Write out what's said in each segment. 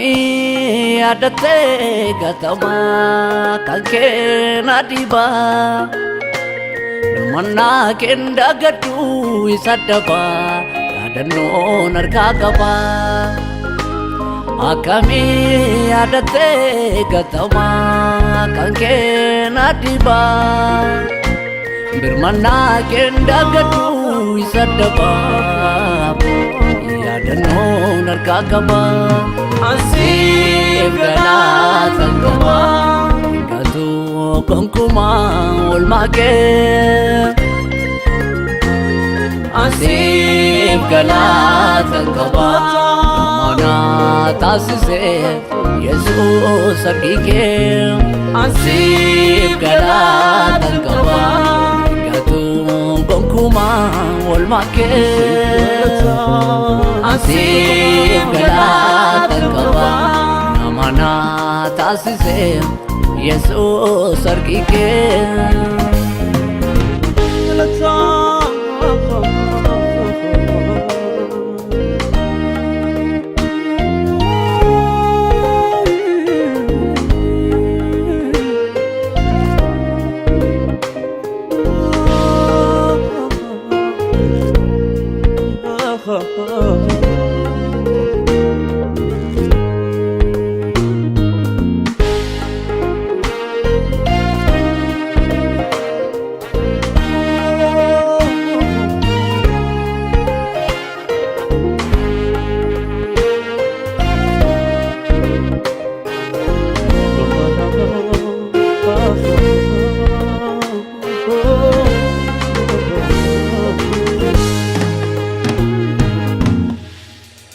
Akkamii yaadattee gatamaa kan keena dhibaa Birmannaa kenda gadduu isa dabaa yaadannoon harkaa qabaa. Akkamii yaadattee gatamaa kan keena dhibaa Birmannaa kenda gadduu isa dabaa yaadannoon harkaa qabaa. Ansiif galatan qaba gatuu gonkumaa oolmaa kee. Ansiif galatan qaba mana taasisee Yesuus harki kee. Ansiif galatan qaba gatuu gonkumaa oolmaa kee. Ansiif galatan qaba mana taasisee Yesuus harki kee.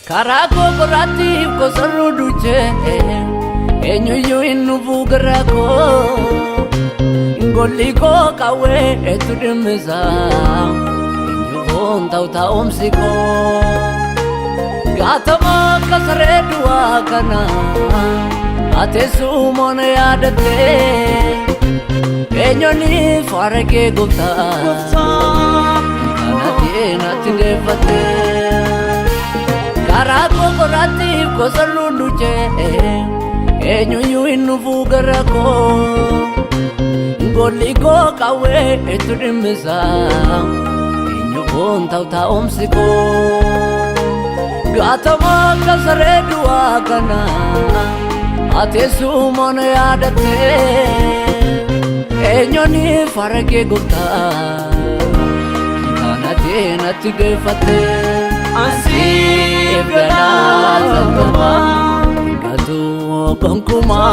Karaa koo qoraattiif kosarruu duuchee eenyuyyuu hin dhufuu gara koo golli koo qawwee eetu dhimmisa eenyu foon ta'u taa'umsi koo gaatama akka saree du'aa kana ateessuumoon yaadattee eenyonni faara kee gooftaa kanatti natti deeffattee. Karaa koo qoraattiif kosarruun duuchee eenyuyyuu hin dhufuu gara koo golli koo qawwee itti dhimmisa eenyu foon ta'u taa'umsi koo gaatama akka saree du'aa kana ateessuumoon yaadattee eenyonni faara kee gooftaa kanatti natti geeffattee. Ansiif galatan qaba gatuu gonkumaa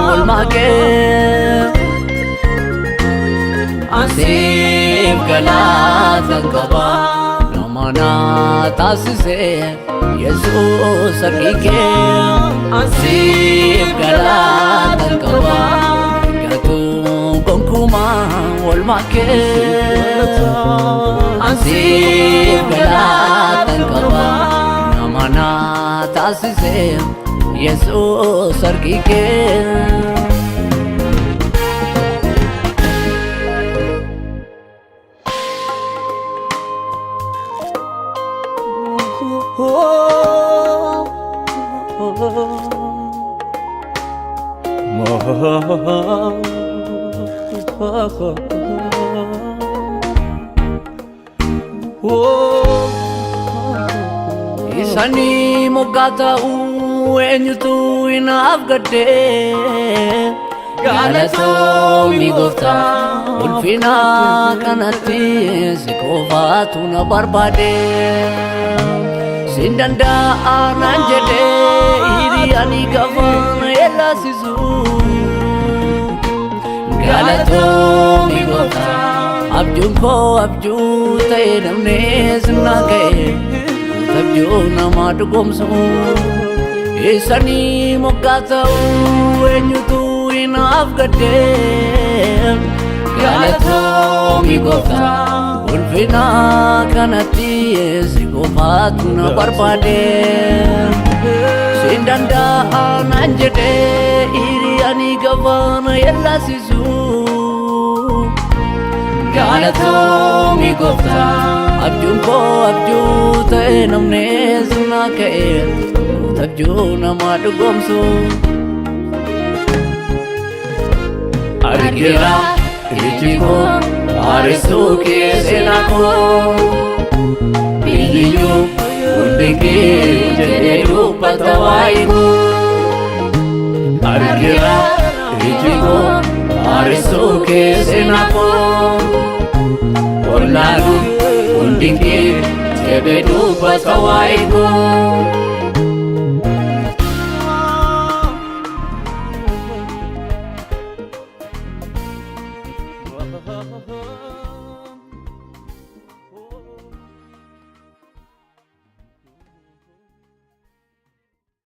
oolmaa kee. Ansiif galatan qaba nama na taasisee Yesuus harki kee. Ansiif galatan qaba gatuu gonkumaa oolmaa kee. Ansiif galatan qaba nama na taasisee Yesuus harki kee. Isanii moggaa ta'uu eenyutu hinaaf gaddee Galatoomi gooftaa ulfina kanatti si qofaatu na barbaade Sin danda'a naan jedhee hiriyaanii gafaan yellaasisu Galatoomi gooftaa abjuun koo abjuu ta'e namni sinna ga'e abjuu nama dhugoomsu Isanii moggaa ta'uu eenyutu hinaaf gaddee Galatoomi gooftaa Ulfina kanatti si qofaatu na barbaade. Siin danda'a naan jedhee hiriyaanii gafaana yellaasisu. Galatoomi gooftaa, abjuun koo abjuu ta'e, namni sinaa ka'e abjuu nama dhugoomsu. Argeera iji koo haaressuu kee, seenaa koo biyyiyyuu hundi kee jedhee dubbata waa'ee koo. Argeera iji koo haaressuu kee, seenaa koo ollaalu hundi kee jedhee dubbata waa'ee koo.